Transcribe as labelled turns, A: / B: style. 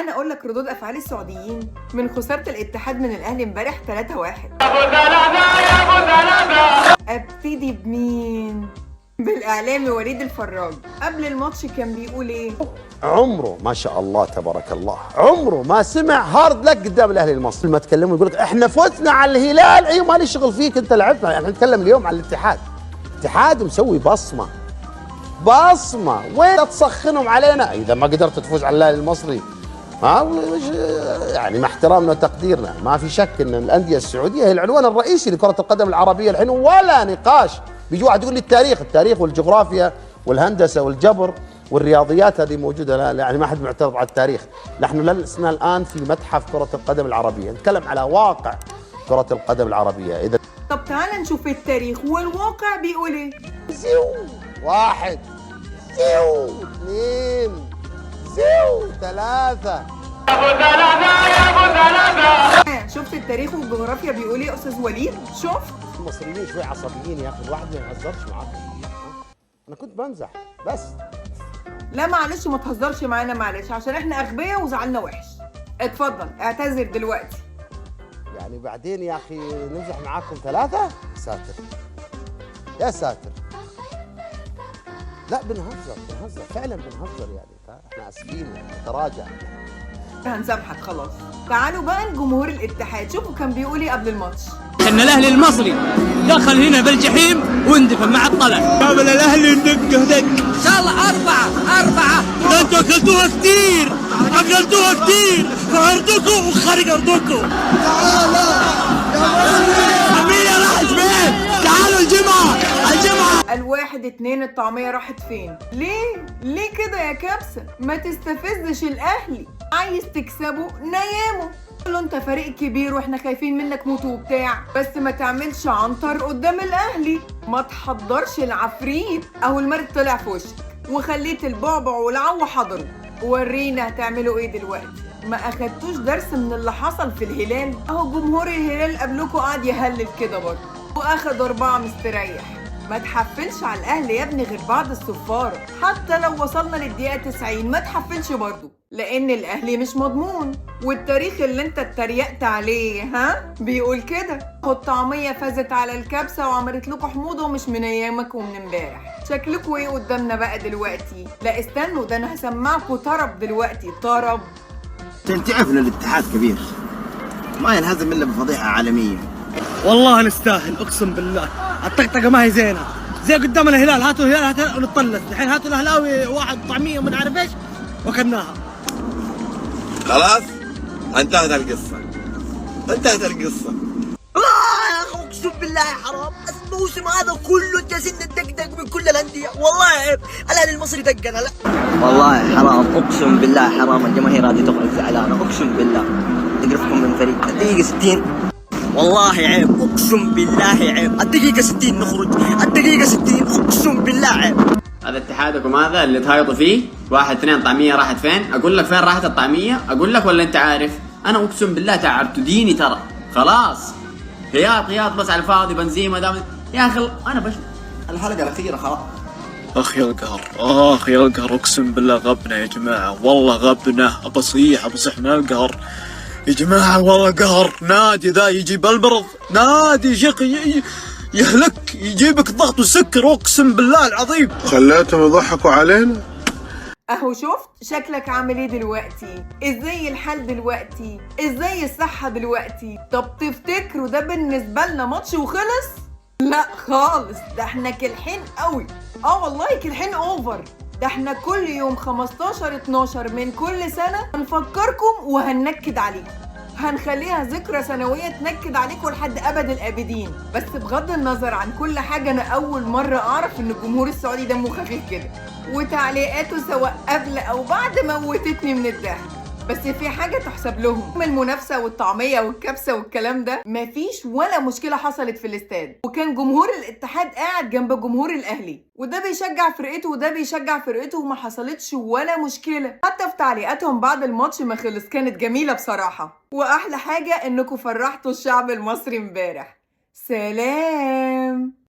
A: انا اقول لك ردود افعال السعوديين من خسارة الاتحاد من الاهلي امبارح 3-1. ابتدي بمين؟ بالاعلامي وليد الفراج. قبل الماتش كان بيقول ايه؟
B: عمره ما شاء الله تبارك الله، عمره ما سمع hard luck قدام الاهلي المصري. ما تكلموا يقول لك احنا فزنا على الهلال، ايوه ما لي شغل فيك، انت لعبت. احنا نتكلم اليوم على الاتحاد. الاتحاد مسوي بصمة بصمة، وين تسخنهم علينا اذا ما قدرت تفوز على الاهلي المصري؟ ها يعني مع احترامنا وتقديرنا، ما في شك ان الاندية السعودية هي العنوان الرئيسي لكرة القدم العربية الحين، ولا نقاش. بيجي واحد يقول لي التاريخ، التاريخ والجغرافيا والهندسة والجبر والرياضيات هذه موجودة، لا يعني ما حد معترض على التاريخ. نحن لسنا الان في متحف كره القدم العربية، نتكلم على واقع كره القدم العربية. اذا
A: طب تعال نشوف التاريخ والواقع بيقول ايه.
B: زيو واحد، زيو اثنين، زيو ثلاثة.
A: شفت التاريخ والجغرافيا بيقول ايه يا استاذ وليد؟ شفت؟
B: المصريين شوي عصبيين يا اخي، الواحد ما يهزرش معاكم. انا كنت بمزح بس.
A: لا معلش ما تهزرش معانا معلش، عشان احنا اغبياء وزعلنا وحش. اتفضل اعتذر دلوقتي.
B: يعني بعدين يا اخي نمزح معاكم ثلاثة؟ يا ساتر يا ساتر. لا بنهزر بنهزر فعلا بنهزر يعني، احنا اسفين نتراجع.
A: هنسامحك خلاص. تعالوا بقى لجمهور الاتحاد، شوفوا كان بيقول ايه قبل الماتش.
C: ان الاهلي المصري دخل هنا بالجحيم واندفن مع الطلع.
D: قابل الاهلي ندقه دق
C: ان شاء الله 4-4.
D: ده انتوا اكلتوها كتير، اكلتوها كتير في ارضكم وخارج ارضكم. تعالى يا راحت فين؟ تعالوا الجمعة الجمعة.
A: 1-2 الطعمية راحت فين؟ ليه؟ ليه كده يا كبسة؟ ما تستفزش الأهلي، عايز تكسبه نيمه، قول له انت فريق كبير واحنا خايفين منك موت وبتاع، بس ما تعملش عنتر قدام الأهلي، ما تحضرش العفريت، اهو المرد طلع في وشك وخليت البعبع والعو حضروا. ورينا هتعملوا ايه دلوقتي؟ ما اخدتوش درس من اللي حصل في الهلال؟ اهو جمهور الهلال قبلكوا قعد يهلل كده برضه واخد 4 مستريح. ما تحفلش على الاهلي يا ابني غير بعد الصفاره، حتى لو وصلنا للدقيقه 90 ما تحفلش برضه، لان الاهلي مش مضمون، والتاريخ اللي انت اتريقت عليه ها بيقول كده. الطعمية فازت على الكبسه وعملت لكم حموضه ومش من ايامك ومن امبارح. شكلكم ايه قدامنا بقى دلوقتي؟ لا استنوا، ده انا هسمعكم طرب دلوقتي، طرب.
E: تعرف ان الاتحاد كبير، ما ينهزم الا بفضيحه عالمية.
D: والله نستاهل اقسم بالله. الطقطقه ما هي زينة، زي قدام الهلال، هاتوا الهلال هاتوا ونطلس. الحين هاتوا الاهلاوي واحد طعميه وما عارف ايش وكلناها.
E: خلاص انتهت القصة، انتهت القصة.
F: يا اخي اقسم بالله يا حرام، الموسم هذا كله جالسين ندقدق من كل الاندية، والله عيب. الاهلي المصري دقنا. لا والله حرام، اقسم بالله حرام. الجماهير هذه تخرج زعلانة اقسم بالله، تقرفكم من فريق الدقيقة 60. والله عيب اقسم بالله عيب. الدقيقة 60 نخرج، الدقيقة 60 اقسم بالله عيب.
G: هذا اتحادكم هذا اللي تهايطوا فيه 1-2 طعمية راحت فين؟ اقول لك فين راحت الطعمية؟ اقول لك ولا انت عارف؟ انا اقسم بالله تعبت ديني ترى، خلاص هياط هياط بس على الفاضي. بنزيما دام يا اخي انا بش
E: الحلقة الاخيرة خلاص.
D: اخ يا القهر، اخ يا القهر، اقسم بالله غبنا يا جماعة، والله غبنا. ابصيح ابصيح من القهر يا جماعة، والله قهر. نادي ذا يجيب المرض، نادي شق يهلك، يجيبك ضغط وسكر اقسم بالله العظيم.
H: خليتهم يضحكوا علينا.
A: اهو شفت شكلك عامل ايه دلوقتي؟ ازاي الحال دلوقتي؟ ازاي الصحة دلوقتي؟ طب تفتكروا ده بالنسبة لنا ماتش وخلص؟ لا خالص، ده احنا كلحين قوي. والله كلحين over. ده احنا كل يوم 15/12 من كل سنة هنفكركم وهننكد عليكم، هنخليها ذكرى سنوية تنكد عليكم لحد أبد الآبدين. بس بغض النظر عن كل حاجة، أنا أول مرة أعرف إن الجمهور السعودي دمه خفيف كده، وتعليقاته سواء قبل أو بعد موتتني من الضحك. بس في حاجة تحسب لهم، المنافسة والطعمية والكبسة والكلام ده مفيش ولا مشكلة حصلت في الاستاد، وكان جمهور الاتحاد قاعد جنب جمهور الأهلي، وده بيشجع فرقته وده بيشجع فرقته، وما حصلتش ولا مشكلة. حتى في تعليقاتهم بعد الماتش ما خلص كانت جميلة بصراحة. وأحلى حاجة إنكم فرحتوا الشعب المصري امبارح. سلام.